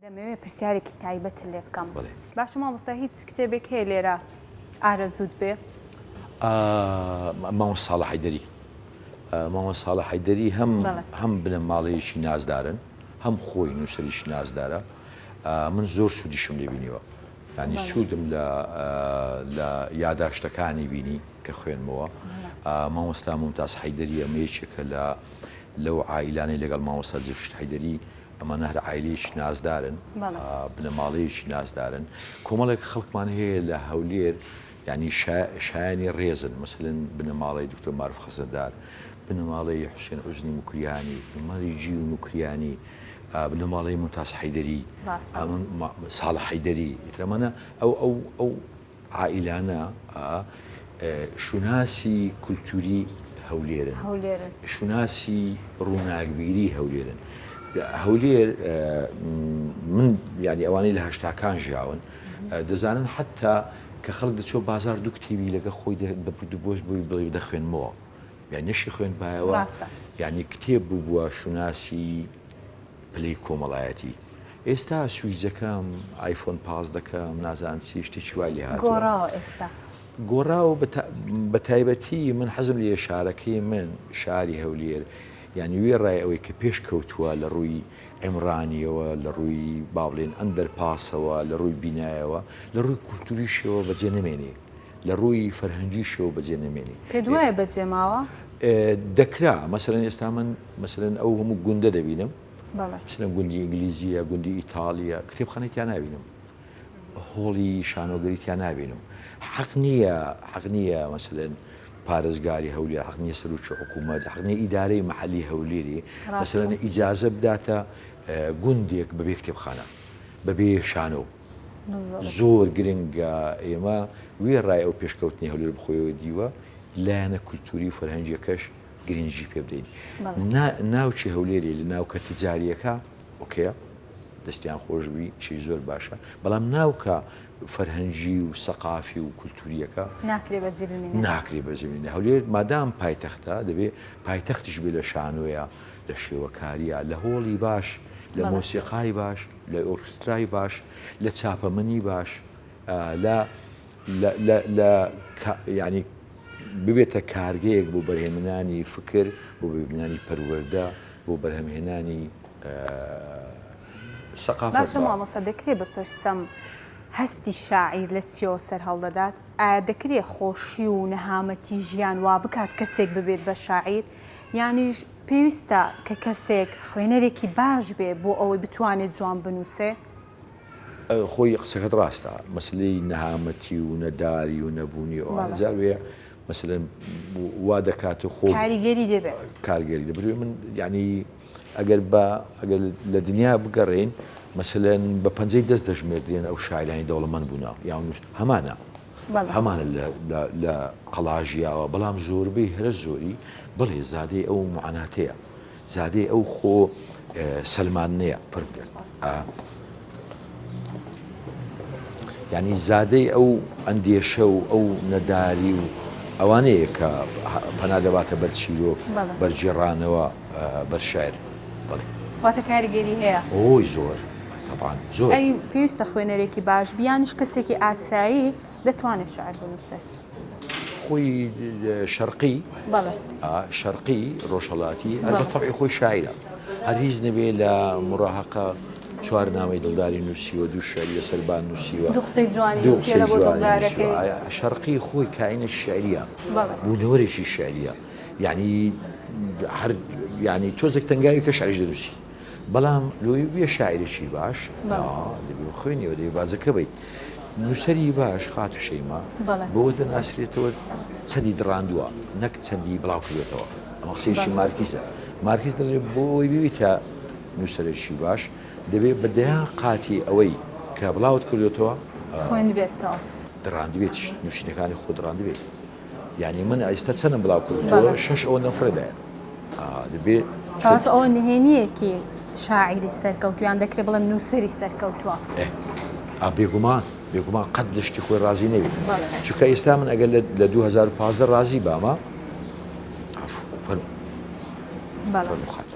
دەمەوێ پرسیارێکی تایبەتت لێ بکەم. باشە مامۆستا هیچ کتێبێک هەیە لێرە ئارەزووت بێ؟ مامۆستا ساڵح حەیدەری. مامۆستا ساڵح حەیدەری هەم هەم بنەماڵەیەکی نازدارن هەم خۆی نووسەریی نازدارە من زۆر سوودیشم لێ بینیوە ینی سوودم لە لە یاداشتەکانی بینی کە خوێنمەوە مامۆستا ممتاز حەیدەری ئەمە یەکێکە لە لەو عائیلانەی لەگەڵ مامۆستا جەمشید حەیدەری ئەمانە هەر عایلەیەکی نازدارن، بنەماڵەیەکی نازدارن، کۆمەڵێک خەڵکمان هەیە لە هەولێر یانی شایانی ڕێزن، مەسەلەن بنەماڵەی دکتۆر مارف خەزنەدار، بنەماڵەی حوسێن عوزنی موکریانی، بنەماڵەی جیو موکریانی، بنەماڵەی ممتاز حەیدەری، ساڵح حەیدەری، ئیتر ئەمانە ئەو ئەو ئەو عائیلانە شوناسی کولتوری هەولێرن، شوناسی ڕووناکبیری هەولێرن. هەولێر من یانی ئەوانەی لە هەشتاکان ژیاون دەزانن حتا کە خەڵک دەچۆ بازار دوو کتێبی لەگە خۆی دەبرد و بۆش بۆی بڵێ دەخوێنمەوە یان نەشی خوێندبایەوە یانی کتێب بووە شوناسی پلەی کۆمەڵایەتی ئێستا سویجەکەم ئایفۆن پازدەکەم نازانم چی شتێکی وای لێ هاتووە. گۆڕاوە ئێستا. گۆڕاوە بە تایبەتی من حەزم لێیە شارەکەی من شاری هەولێر یانی وێڕای ئەوەی کە پێش کەوتووە لە ڕووی عیمڕانیەوە لە ڕووی با بڵێن ئەندەرپاسەوە لە ڕووی بینایەوە لە ڕووی کولتوریشەوە بەجێ نەمێنێ لە ڕووی فەرهەنگیشەوە بەجێ نەمێنێ. پێت وایە بەجێ ماوە؟ دەکرا مەسەلەن ئێستا من مەسەلەن ئەو هەموو گوندە دەبینم مەسەلەن گوندی ئینگلیزیە گوندی ئیتاڵیە کتێبخانەی تیا نابینم هۆڵی شانۆگەری تیا نابینم حەق نییە حەق نییە مەسەلەن پارێزگاری هەولێر حەق نییە سەرۆکی حکوومەت حەق نییە ئیدارەی محلی هەولێری مەسەلەن ئیجازە بداتە گوندێک بەبێ کتێبخانە بەبێ شانۆ زۆر گرنگە ئێمە وێڕای ئەو پێشکەوتنی هەولێر بخۆیەوە دیوە لایەنە کولتوری و فەرهەنگیەکەش گرنگی پێ بدەین ناوچی هەولێری لە ناوکە تجاریەکە ئۆکەیە دەستیان خۆشببی چی زۆر باشە بەڵام ناوکە فەرهەنگی و سەقافی و کولتوریەکە ناکرێ بەجێ بمێنێ ناکرێ بەجێ بمێنێ هەولێر مادام پایتەختە دەبێ پایتەختیش بێ لە شانۆیە لە شێوەکاریە لە هۆڵی باش لە مۆسیقای باش لە ئۆرکسترای باش لە چاپەمەنی باش لە لە لە لە یانی ببێتە کارگەیەک بۆ بەرهێمنانی فکر بۆ بەرهێمنانی پەروەردە بۆ بەرهەمهێنانی سەقافەت باشە مامۆستا دەکرێ بپرسم هەستی شاعیر لە چیەوە سەرهەڵدەدات؟ ئایا دەکرێ خۆشی و نەهامەتی ژیان وا بکات کەسێک ببێت بە شاعیر؟ یانیش پێویستە کە کەسێک خوێنەرێکی باش بێ بۆ ئەوەی بتوانێت جوان بنووسێ؟ خۆی قسەکەت ڕاستە مەسلەی نەهامەتی و نەداری و نەبوونی ئەوانە جار وێ مەسەلەن وا دەکات و خۆ کاریگەری دەبێت کارگەری دەبێت من یعنی ئەگەر بە ئەگەر لە دنیا بگەڕێین مەسەلەن بە پەنجەی دەست دەژمێردرێن ئەو شاعرانی دەوڵەمەند بوونە یان هەمانە هەمانە لە قەڵا ژیاوە بەڵام زۆربەی هەرە زۆری بڵێ زادەی ئەو معاناتەیە زادەی ئەو خۆ سەلماندنەیە فەرموودە یعنی زادەی ئەو ئەندێشە و ئەو نەداری و ئەوانەیە کە پەنا دەباتە بەر چیرۆک بەرگێڕانەوە بەر شعر بەڵێ واتە کاریگەری هەیە ئۆی زۆر تەبان زۆر ئەی پێویستە خوێنەرێکی باش بیانیش کەسێکی ئاسایی دەتوانێت شعر بنووسێت خۆی شەرقی شەرقی ڕۆژهەڵاتی هەر بە تەبعی خۆی شاعیرە هەر هیچ نەبێ لە مراهقە چوار نامەی دڵداری نووسیوە دوو شعری لەسەر بان نووسیوە دوو قسەی جوانی نووسیوە بۆ دڵدارەکەی شەرقی خۆی کائینە شعریە بوونەوەرێکی شعریە یعنی هەر یعنی تۆزێک تەنگاوی کە شعریش دەنووسی بەڵام لۆی بێ شاعیرێکی باش دەبێ بخوێنیەوە دەبێ بازەکە بیت نووسەری باش خاتوو شەیما بەوە دەناسرێتەوە چەندی دڕاندووە نەک چەندی بڵاو کردوێتەوە ئەمە قسەیەکی مارکیزە مارکیز دەڵێ بۆ ئەوەی ببیتە نووسەرێکی باش دەبێت بە دەیان قاتی ئەوەی کە بڵاوت کردوێتەوە خوێندبێتەوە دڕاندبێت نووسینەکانی خۆ دڕاندبێت یانی من ئێستا چەنم بڵاو کردووە شەش ئەوە نەفرەدایە دەبێ کەواتە ئەوە نهێنییەکی شاعیری سەرکەوتوو یان دەکرێ بڵێم نووسەری سەرکەوتووە. ئا بێگومان بێگومان قەت لە شتی خۆی ڕازی نەبی چونکە ئێستا من ئەگەر لە 2015 ڕازی بامە عەفو فەرموو فەرموو خاتوو.